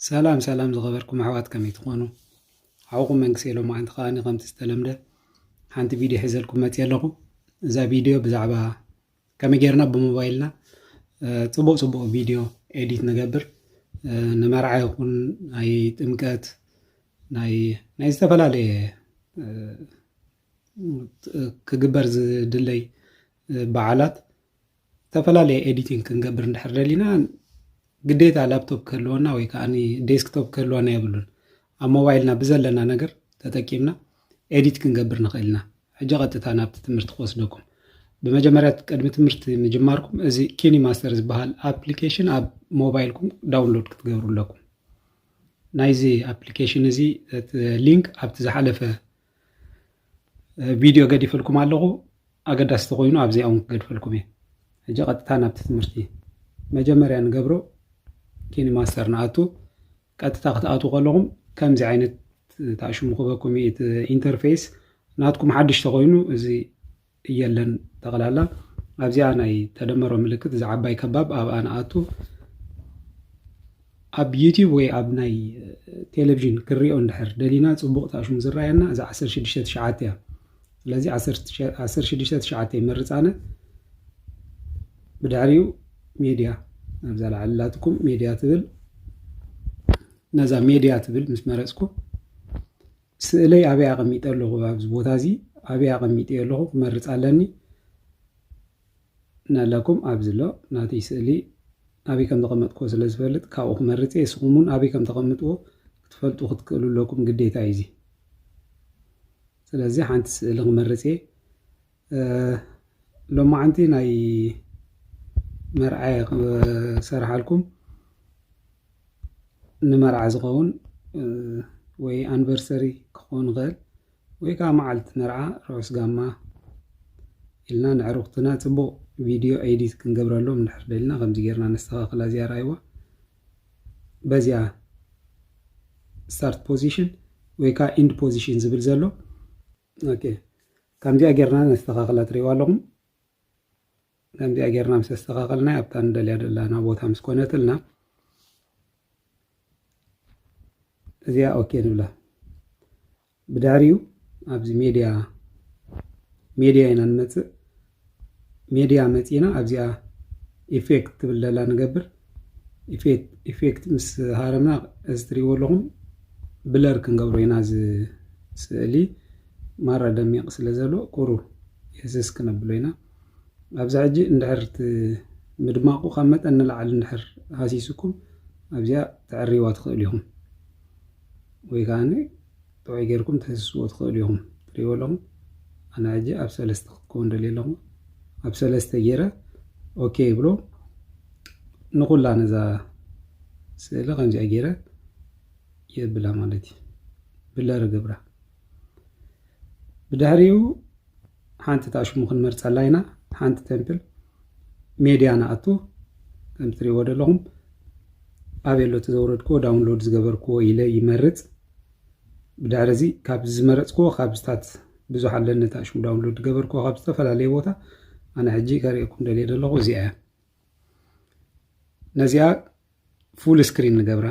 ሰላም ሰላም ዝኸበርኩም ኣሕዋት፣ ከመይ ትኾኑ? ሓውኹም መንግስቲ ሎማዓንቲ ከኣ ከምቲ ዝተለምደ ሓንቲ ቪድዮ ሒዘልኩም መፅእ ኣለኹ። እዛ ቪድዮ ብዛዕባ ከመይ ጌርና ብሞባይልና ጽቡቕ ጽቡቕ ቪድዮ ኤዲት ንገብር፣ ንመርዓ ይኹን ናይ ጥምቀት ናይ ናይ ዝተፈላለየ ክግበር ዝድለይ በዓላት ዝተፈላለየ ኤዲቲንግ ክንገብር እንድሕር ደሊና ግዴታ ላፕቶፕ ክህልወና ወይ ከዓ ዴስክቶፕ ክህልወና የብሉን። ኣብ ሞባይልና ብዘለና ነገር ተጠቂምና ኤዲት ክንገብር ንኽእል ኢና። ሕጂ ቀጥታ ናብቲ ትምህርቲ ክወስደኩም። ብመጀመርያ ቅድሚ ትምህርቲ ምጅማርኩም እዚ ኪኒ ማስተር ዝበሃል ኣፕሊኬሽን ኣብ ሞባይልኩም ዳውንሎድ ክትገብሩ ኣለኩም። ናይዚ ኣፕሊኬሽን እዚ ሊንክ ኣብቲ ዝሓለፈ ቪድዮ ገዲፈልኩም ኣለኹ። ኣገዳሲ ተኮይኑ ኣብዚኣ እውን ክገድፈልኩም እየ። ሕጂ ቀጥታ ናብቲ ትምህርቲ መጀመርያ ንገብሮ ኪኒ ማስተር ንኣቱ። ቀጥታ ክትኣቱ ከለኹም ከምዚ ዓይነት ታሽሙ ክበኩም እዩ። እቲ ኢንተርፌስ ናትኩም ሓድሽ ተኮይኑ እዚ የለን። ጠቕላላ ኣብዚኣ ናይ ተደመሮ ምልክት፣ እዚ ዓባይ ከባብ ኣብኣ ንኣቱ። ኣብ ዩቲዩብ ወይ ኣብ ናይ ቴሌቪዥን ክንሪኦ እንድሕር ደሊና ጽቡቕ ታሽሙ ዝረኣየና እዚ ዓሰርተ ሽዱሽተ ትሽዓተ እያ። ስለዚ ዓሰርተ ሽዱሽተ ትሽዓተ ይመርጽ ኣነ። ብድሕሪኡ ሜድያ ኣብዛ ላዕሊ ላትኩም ሜድያ ትብል፣ ነዛ ሜድያ ትብል ምስ መረጽኩ ስእለይ ኣበይ ኣቐሚጠ ኣለኹ? ኣብዚ ቦታ እዚ ኣበይ ኣቐሚጠ ኣለኹ? ክመርጽ ኣለኒ። ናላኩም ኣብዚ ኣሎ ናተይ ስእሊ ኣበይ ከም ዘቐመጥክዎ ስለ ዝፈልጥ ካብኡ ክመርጽ እየ። ንስኹም እውን ኣበይ ከም ተቐምጥዎ ክትፈልጡ ክትክእሉ ኣለኩም። ግዴታ እዩ እዚ። ስለዚ ሓንቲ ስእሊ ክመርጽ እየ። እ፣ ሎማዓንቲ ናይ መርዓ እየ ክሰርሓልኩም። ንመርዓ ዝኸውን፣ እ፣ ወይ ኣኒቨርሰሪ ክኸውን ይኽእል፣ ወይ ከዓ መዓልቲ መርዓ ርሑስ ጋማ ኢልና ንዕሩኽትና ጽቡቕ ቪድዮ ኤዲት ክንገብረሎም እንድሕር ደሊና ከምዚ ጌርና ነስተኻኽላ። እዚኣ ረኣይዋ፣ በዚኣ ስታርት ፖዚሽን ወይ ከዓ ኢንድ ፖዚሽን ዝብል ዘሎ። ኦኬ፣ ከምዚኣ ጌርና ነስተኻኽላ። ትሪእዋ ኣለኹም። ከምዚኣ ጌርና ምስ ኣስተኻኸልና ኣብታ ንደልያ ዘለና ቦታ ምስ ኮነትልና እዚኣ ኦኬ ንብላ። ብድሕሪኡ ኣብዚ ሜድያ፣ ሜድያ ኢና ንመጽእ። ሜድያ መጺና ኣብዚኣ ኢፌክት ትብል ደላ ንገብር። ኢፌክት፣ ኢፌክት ምስ ሃረምና እዚ ትሪእዎ ኣለኹም ብለር ክንገብሮ ኢና። እዚ ስእሊ ማራ ደሚቕ ስለ ዘሎ ቁሩብ የስስ ክነብሎ ኢና። ኣብዚ ሕጂ እንድሕር እቲ ምድማቑ ካብ መጠን ንላዕሊ እንድሕር ሃሲስኩም ኣብዚኣ ተዕርይዋ ትኽእሉ ኢኹም። ወይ ከዓኒ ጥዑይ ጌርኩም ተህስስዎ ትኽእሉ ኢኹም። ትሪእዎ ኣለኹም። ኣነ ሕጂ ኣብ ሰለስተ ክትከውን ደልየ ኣለኹ። ኣብ ሰለስተ ጌረ ኦኬ ይብሎ። ንኹላ ነዛ ስእሊ ከምዚኣ ጌረ የብላ ማለት እዩ። ብለር ገብራ። ብድሕሪኡ ሓንቲ ታሽሙ ክንመርጸላ ኢና። ሓንቲ ተምፕል ሜድያ ንኣቱ። ከም ትሪእዎ ዘለኹም ኣበይ ኣሎ እቲ ዘውረድክዎ፣ ዳውንሎድ ዝገበርክዎ ኢለ ይመርጽ። ብድሕሪ እዚ ካብ ዝመረጽክዎ ካብዝታት ብዙሕ ኣለኒ ታሽሙ ዳውንሎድ ዝገበርክዎ ካብ ዝተፈላለየ ቦታ። ኣነ ሕጂ ከርእየኩም ደልየ ዘለኹ እዚኣ እያ። ነዚኣ ፉል ስክሪን ንገብራ።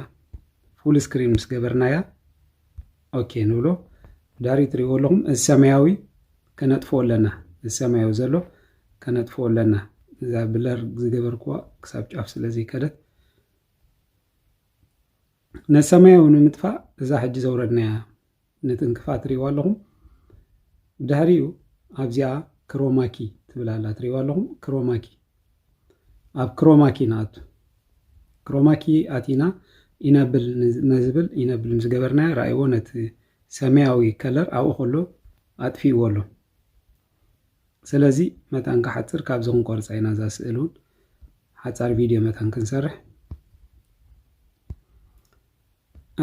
ፉል ስክሪን ምስ ገበርናያ ኦኬ ንብሎ። ድሕሪ ትሪእዎ ኣለኹም እዚ ሰማያዊ ከነጥፍኦ ኣለና። እዚ ሰማያዊ ዘሎ ከነጥፍኦ ኣለና። እዛ ብለር ዝገበርክዋ ክሳብ ጫፍ ስለ ዘይከደት ነዚ ሰማያዊ ንምጥፋእ እዛ ሕጂ ዘውረድናያ ንትንክፋ ትሪእዋ ኣለኹም። ድሕሪኡ ኣብዚኣ ክሮማኪ ትብል ኣላ ትሪእዋ ኣለኹም። ክሮማኪ፣ ኣብ ክሮማኪ ንኣቱ። ክሮማኪ ኣቲና ኢነብል ን-፣ ነዝብል ኢነብል ምስ ገበርናዮ ረኣይዎ ነቲ ሰማያዊ ከለር ኣብኡ ከሎ ኣጥፊእዎ ኣሎ። ስለዚ መታን ክሓጽር ካብዚ ክንቆርጻ ኢና እዛ ስእል እውን ሓጻር ቪድዮ መታን ክንሰርሕ።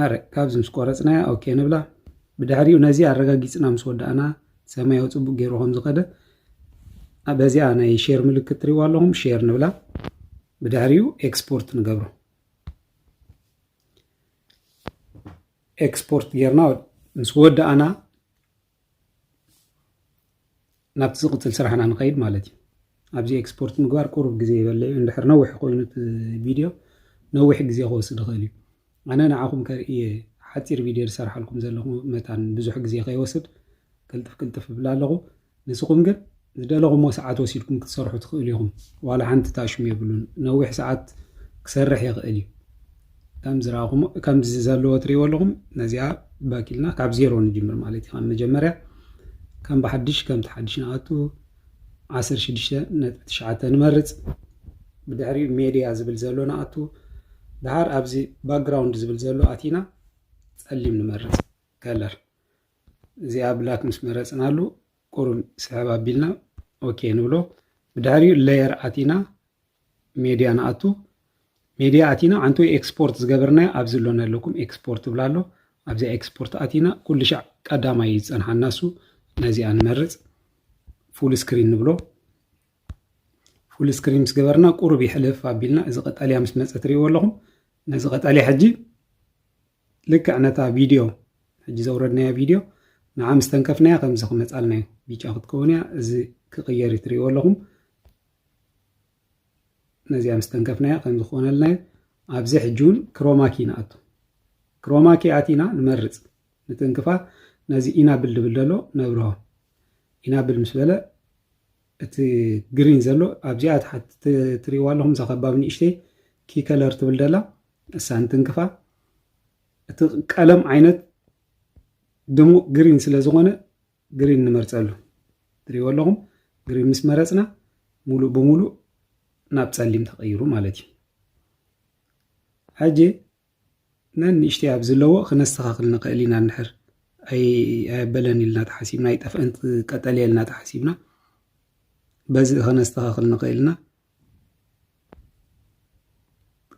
ኣረ ካብዚ ምስ ቆረጽናያ ኦኬ ንብላ። ብድሕሪኡ ነዚ ኣረጋጊጽና ምስ ወዳእና ሰማያዊ ጽቡቕ ገይሩ ከም ዝኸደ በዚኣ ናይ ሼር ምልክት ትሪእዋ ኣለኹም፣ ሼር ንብላ። ብድሕሪኡ ኤክስፖርት ንገብሮ። ኤክስፖርት ጌርና ምስ ወዳእና ናብቲ ዝቕጽል ስራሕና ንኸይድ ማለት እዩ። ኣብዚ ኤክስፖርት ምግባር ቁሩብ ግዜ ይበለ እዩ። እንድሕር ነዊሕ ኮይኑ እቲ ቪድዮ ነዊሕ ግዜ ክወስድ ይኽእል እዩ። ኣነ ንዓኹም ከርእየ ሓፂር ቪድዮ ዝሰርሓልኩም ዘለኹ መታን ብዙሕ ግዜ ከይወስድ ቅልጥፍ ቅልጥፍ እብል ኣለኹ። ንስኹም ግን ዝደለኹሞ ሰዓት ወሲድኩም ክትሰርሑ ትኽእሉ ኢኹም። ዋላ ሓንቲ ታሽሙ የብሉን። ነዊሕ ሰዓት ክሰርሕ ይኽእል እዩ። ከምዚ ረኣኹሞ፣ ከምዚ ዘለዎ ትሪእዎ ኣለኹም። ነዚኣ ባክ ኢልና ካብ ዜሮ ንጅምር ማለት እዩ። ካብ መጀመርያ ከም ብሓድሽ፣ ከምቲ ሓድሽ ንኣቱ ዓሰርተ ሽዱሽተ ነጥቢ ትሽዓተ ንመርጽ። ብድሕሪኡ ሜድያ ዝብል ዘሎ ንኣቱ። ድሓር ኣብዚ ባክግራውንድ ዝብል ዘሎ ኣቲና ጸሊም ንመርጽ። ከለር እዚኣ ብላክ ምስ መረጽናሉ ቁሩብ ስሕብ ኣቢልና ኦኬ ንብሎ። ብድሕሪኡ ሌየር ኣቲና ሜድያ ንኣቱ። ሜድያ ኣቲና ዓንቱ ኤክስፖርት ዝገበርናዮ ኣብዚ ኣሎ ኣለኩም ኤክስፖርት ትብላ ኣሎ። ኣብዚኣ ኤክስፖርት ኣቲና ኩሉ ሻዕ ቀዳማይ እዩ ዝጸንሓና እሱ። ነዚኣ ንመርጽ። ፉል ስክሪን ንብሎ። ፉል ስክሪን ምስ ገበርና ቁሩብ ይሕልፍ ኣቢልና እዚ ቀጠልያ ምስ መጸ ትሪእዎ ኣለኹም። ነዚ ቀጠልያ ሕጂ ልክዕ ነታ ቪድዮ፣ ሕጂ ዘውረድናያ ቪድዮ ንዓ ምስ ተንከፍናያ ከምዚ ክመጻልና እዩ። ቢጫ ክትከውን እያ። እዚ ክቕየር እዩ ትሪእዎ ኣለኹም። ነዚኣ ምስ ተንከፍናያ ከምዚ ክኾነልና እዩ። ኣብዚ ሕጂ እውን ክሮማኪ ንኣቱ። ክሮማኪ ኣቲና ንመርጽ። ንትንክፋ። ነዚ ኢናብል ዝብል ዘሎ ነብርሆ። ኢናብል ምስ በለ እቲ ግሪን ዘሎ ኣብዚኣ ታሕቲ ት-፣ ትሪእዋ ኣለኹም። እዛ ከባቢ ንእሽተይ ኪ ከለር ትብል ደላ እሳ እንትንክፋ። እቲ ቀለም ዓይነት ድሙቕ ግሪን ስለ ዝኾነ ግሪን ንመርጸሉ። ትሪእዎ ኣለኹም። ግሪን ምስ መረጽና ሙሉእ ብሙሉእ ናብ ጸሊም ተቐይሩ ማለት እዩ። ሕጂ ነንእሽተይ ኣብ ዘለዎ ክነስተኻኽል ንኽእል ኢና። እንድሕር ኣይ-፣ ኣየበለን ኢልና ተሓሲብና፣ ኣይጠፍአን ቀጠልያ ኢልና ተሓሲብና፣ በዚ ከነስተኻኽል ንኽእል ኢና።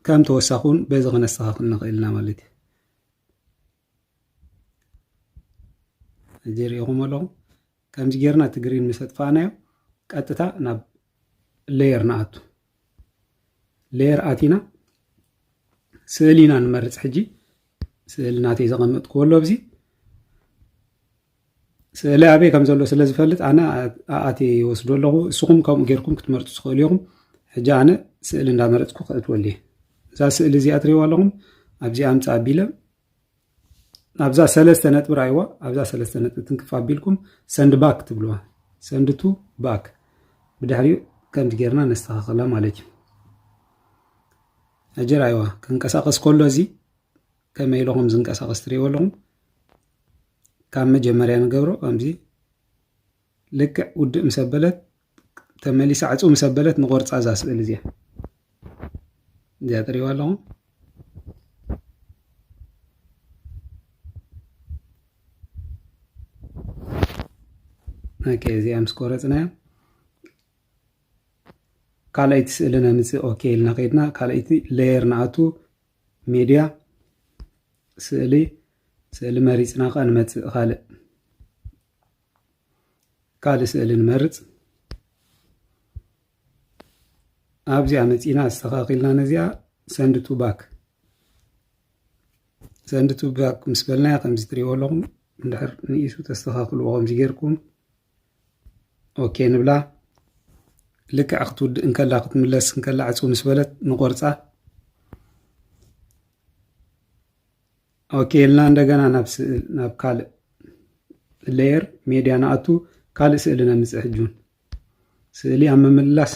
ከም ተወሳኺ እውን በዚ ከነስተኻኽል ንኽእል ኢና ማለት እዩ። ሕጂ ሪኢኹም ኣለኹም። ከምዚ ጌርና እቲ ግሪን ምስ ኣጥፋእናዮ ቀጥታ ናብ ሌየር ንኣቱ። ሌየር ኣቲና ስእሊ ኢና ንመርጽ። ሕጂ ስእሊ ናተይ ዘቐመጥክዎ ኣሎ ኣብዚ። ስእሊ ኣበይ ከም ዘሎ ስለ ዝፈልጥ ኣነ ኣኣትየ ይወስዶ ኣለኹ። እስኹም ከምኡ ጌርኩም ክትመርጹ ትኽእሉ ኢኹም። ሕጂ ኣነ ስእሊ እንዳመረጽኩ ከእትወሉ እየ። እዛ ስእሊ እዚኣ ትሪእዋ ኣለኹም። ኣብዚኣ ኣምጽእ ኣቢለ ኣብዛ ሰለስተ ነጥቢ ራእይዋ፣ ኣብዛ ሰለስተ ነጥቢ ትንክፍ ኣቢልኩም ሰንድ ባክ ትብልዋ። ሰንድ ቱ ባክ። ብድሕሪኡ ከምዚ ጌርና ነስተኻኽላ ማለት እዩ። ሕጂ ራእይዋ ክንቀሳቐስ ከሎ እዚ ከመይ ኢሉ ከም ዝንቀሳቐስ ትሪእዎ ኣለኹም። ካብ መጀመርያ ንገብሮ ከምዚ ልክዕ ውድእ ምስ ኣበለት ተመሊሳ ዕጹ ምስ ኣበለት ንቆርጻ እዛ ስእሊ እዚኣ። እዚኣ ትሪእዋ ኣለኹም። ኦኬ፣ እዚኣ ምስ ቆረጽናያ ካልኣይቲ ስእሊ ነምጽእ። ኦኬ ኢልና ከይድና ካልኣይቲ ሌየር ንኣቱ፣ ሜድያ፣ ስእሊ፣ ስእሊ መሪጽና ከኣ ንመጽእ ካልእ ካልእ ስእሊ ንመርጽ። ኣብዚኣ መጺና ኣስተኻኺልና ነዚኣ ሰንድ ቱ ባክ። ሰንድ ቱ ባክ ምስ በልናያ ከምዚ ትሪእዎ ኣለኹም። እንድሕር ንኢሱ ተስተኻኽልዎ ከምዚ ጌርኩም ኦኬ ንብላ። ልክዕ ክትውድእ እንከላ ክትምለስ እንከላ ዕጹ ምስ በለት ንቆርጻ። ኦኬ ኢልና እንደገና ናብ ስእል፣ ናብ ካልእ ሌየር ሜድያ ንኣቱ፣ ካልእ ስእሊ ነምጽእ። ሕጂ እውን ስእሊ ኣብ ምምልላስ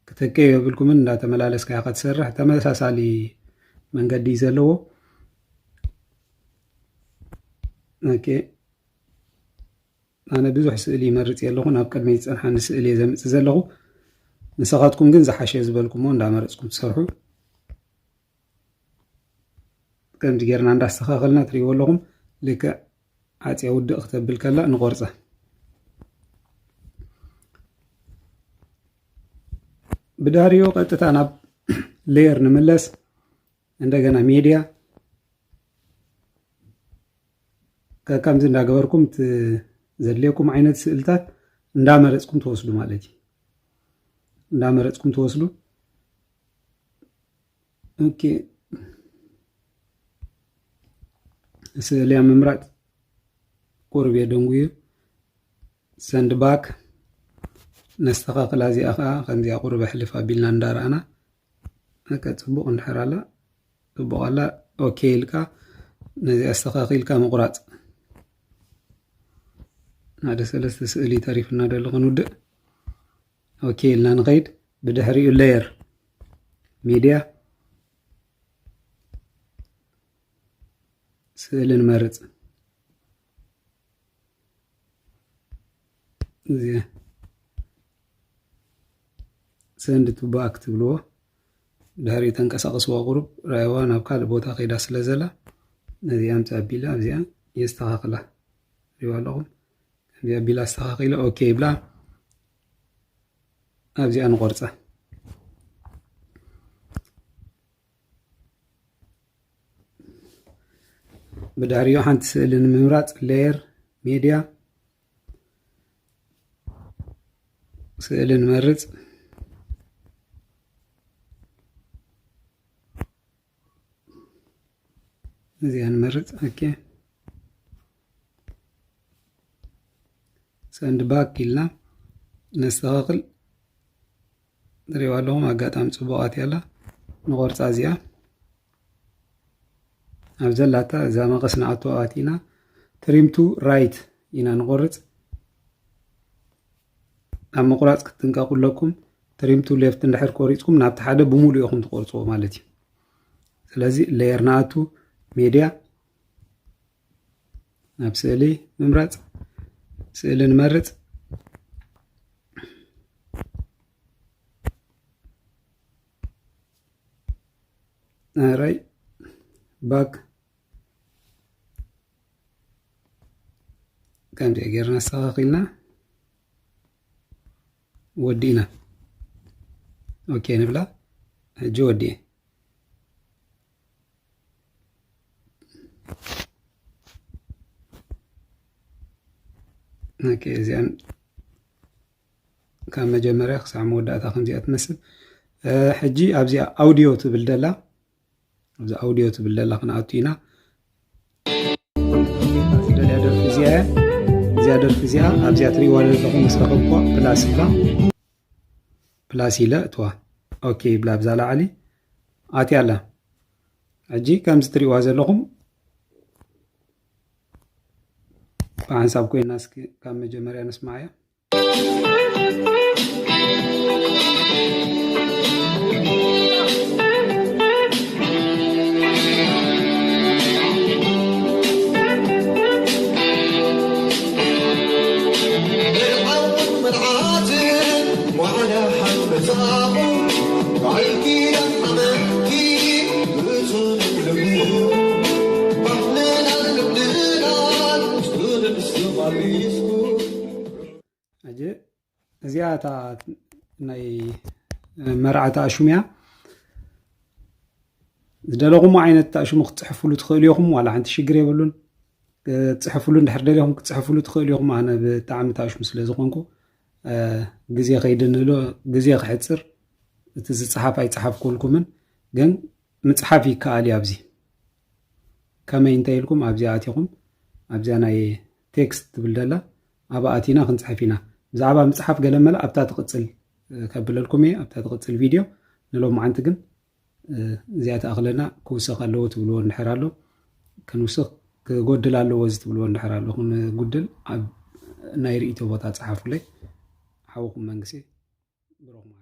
ክተከዮ የብልኩምን፣ እንዳተመላለስካ ኢኻ ትሰርሕ። ተመሳሳሊ መንገዲ እዩ ዘለዎ። ኦኬ፣ ኣነ ብዙሕ ስእሊ ይመርጽ የለኹ፣ ናብ ቅድመይ ዝጸንሓኒ ስእሊ እየ ዘምጽእ ዘለኹ። ንስኻትኩም ግን ዝሓሸ ዝበልኩሞ እንዳመረጽኩም ትሰርሑ። ከምዚ ጌርና እንዳስተኻኸልና ትሪእዎ ኣለኹም። ልክዕ ዓጽያ ውድእ ክተብል ከላ ንቆርጻ። ብድሕሪኡ ቀጥታ ናብ ሌየር ንምለስ። እንደገና ሜድያ ከ-፣ ከምዚ እንዳገበርኩም እቲ ዘድልየኩም ዓይነት ስእልታት እንዳመረጽኩም ትወስዱ ማለት እዩ። እንዳመረጽኩም ትወስዱ። ኦኬ። ስእሊ ኣብ ምምራጽ ቁሩብ የደንጉዩ። ሰንድ ባክ ነስተኻኽላ። እዚኣ ኸዓ ከምዚኣ ቁሩብ ኣሕልፍ ኣቢልና እንዳረኣና፣ በቃ፣ ጽቡቕ እንድሕር ኣላ፣ ጽቡቕ ኣላ። ኦኬ ኢልካ ነዚ ኣስተኻኺልካ ምቑራፅ። ሓደ ሰለስተ ስእሊ ተሪፍና ደሎ ክንውድእ። ኦኬ ኢልና ንኸይድ። ብድሕሪኡ ሌየር፣ ሚድያ፣ ስእሊ ንመርፅ። እዚ ሰንድ ቱ ባክ ትብልዎ፣ ድሕሪኡ ተንቀሳቐስዎ ቁሩብ ራይዋ ናብ ካልእ ቦታ ከይዳ ስለ ዘላ፣ ነዚኣ ምፅእ ኣቢላ ኣብዚኣ የስተኻኽላ። ሪዋ ኣለኹም። ከምዚ ኣቢላ ኣስተኻኺለ ኦኬ ይብላ። ኣብዚኣ ንቆርፃ። ብድሕሪኡ ሓንቲ ስእሊ ንምምራፅ ሌየር፣ ሚድያ፣ ስእሊ ንመርፅ። እዚኣ ንመርፅ። ኦኬ፣ ሰንድ ባክ ኢልና ነስተኻኽል። ትሪእዋ ኣለኹም፣ ኣጋጣሚ ፅቡቕ ኣትያ ኣላ። ንቆርፃ እዚኣ ኣብ ዘላታ እዛ መቐስ ንኣቶ ኣቲና ትሪም ቱ ራይት ኢና ንቆርፅ። ኣብ ምቁራፅ ክትጥንቀቁ ኣለኩም። ትሪም ቱ ሌፍት እንድሕር ቆሪፅኩም ናብቲ ሓደ ብሙሉ ኢኹም ትቆርፅዎ ማለት እዩ። ስለዚ ሌየር ንኣቱ፣ ሚድያ፣ ናብ ስእሊ ምምራፅ፣ ስእሊ ንመርፅ። ኣራይ ባክ ከምዚኣ ጌርና ኣስተኻኺልና ወዲእና። ኦኬ ንብላ። ሕጂ ወዲኤ። ኦኬ፣ እዚኣን ካብ መጀመርያ ክሳዕ መወዳእታ ከምዚኣ ትመስል። እ፣ ሕጂ ኣብዚኣ ኣውዲዮ ትብል ደላ፣ ኣብዚ ኣውዲዮ ትብል ደላ ክንኣቱ ኢና። ደልያ ደርፊ እዚኣ እያ። እዚኣ ደርፊ እዚኣ ኣብዚኣ ትሪእዋ ዘለኹም ምስ ረኸብኳ ፕላስ ኢላ፣ ፕላስ ኢለ እትዋ። ኦኬ ይብላ ኣብዛ ላዕሊ ኣትያ ኣላ። ሕጂ ከምዚ ትሪእዋ ዘለኹም ብሓንሳብ ኮይና እስኪ ካብ መጀመርያ ንስማዓያ። ሕጂ እዚኣ እታ ናይ መርዓ ተኣሽሙ እያ። ዝደለኹምዎ ዓይነት ተኣሽሙ ክትፅሕፍሉ ትኽእሉ ኢኹም፣ ዋላ ሓንቲ ሽግር የብሉን። ክትፅሕፍሉ እንድሕር ደሊኹም ክትፅሕፍሉ ትኽእሉ ኢኹም። ኣነ ብጣዕሚ ተኣሽሙ ስለ ዝኾንኩ፣ እ፣ ግዜ ከይድንሎ፣ ግዜ ክሕፅር እቲ ዝፀሓፍ ኣይፀሓፍኩልኩምን፣ ግን ምፅሓፍ ይከኣል እዩ። ኣብዚ ከመይ እንተ ኢልኩም ኣብዚኣ ኣቲኹም ኣብዚኣ ናይ ቴክስት ትብል ደላ ኣብኣ ኣቲና ክንፅሕፍ ኢና። ብዛዕባ ምፅሓፍ ገለ መለ ኣብታ ትቕፅል፣ እ፣ ከብለልኩም እየ ኣብታ ትቕፅል ቪድዮ። ንሎማዓንቲ ግን፣ እ፣ እዚኣ ትኣኽለና። ክውሰኽ ኣለዎ ትብልዎ እንድሕር ኣሎ፣ ክንውስኽ ክጎድል ኣለዎ እዚ ትብልዎ እንድሕር ኣሎ፣ ክንጉድል ኣብ ናይ ርእይቶ ቦታ ፀሓፉለይ። ሓውኹም መንግስቴ ብሩኽ።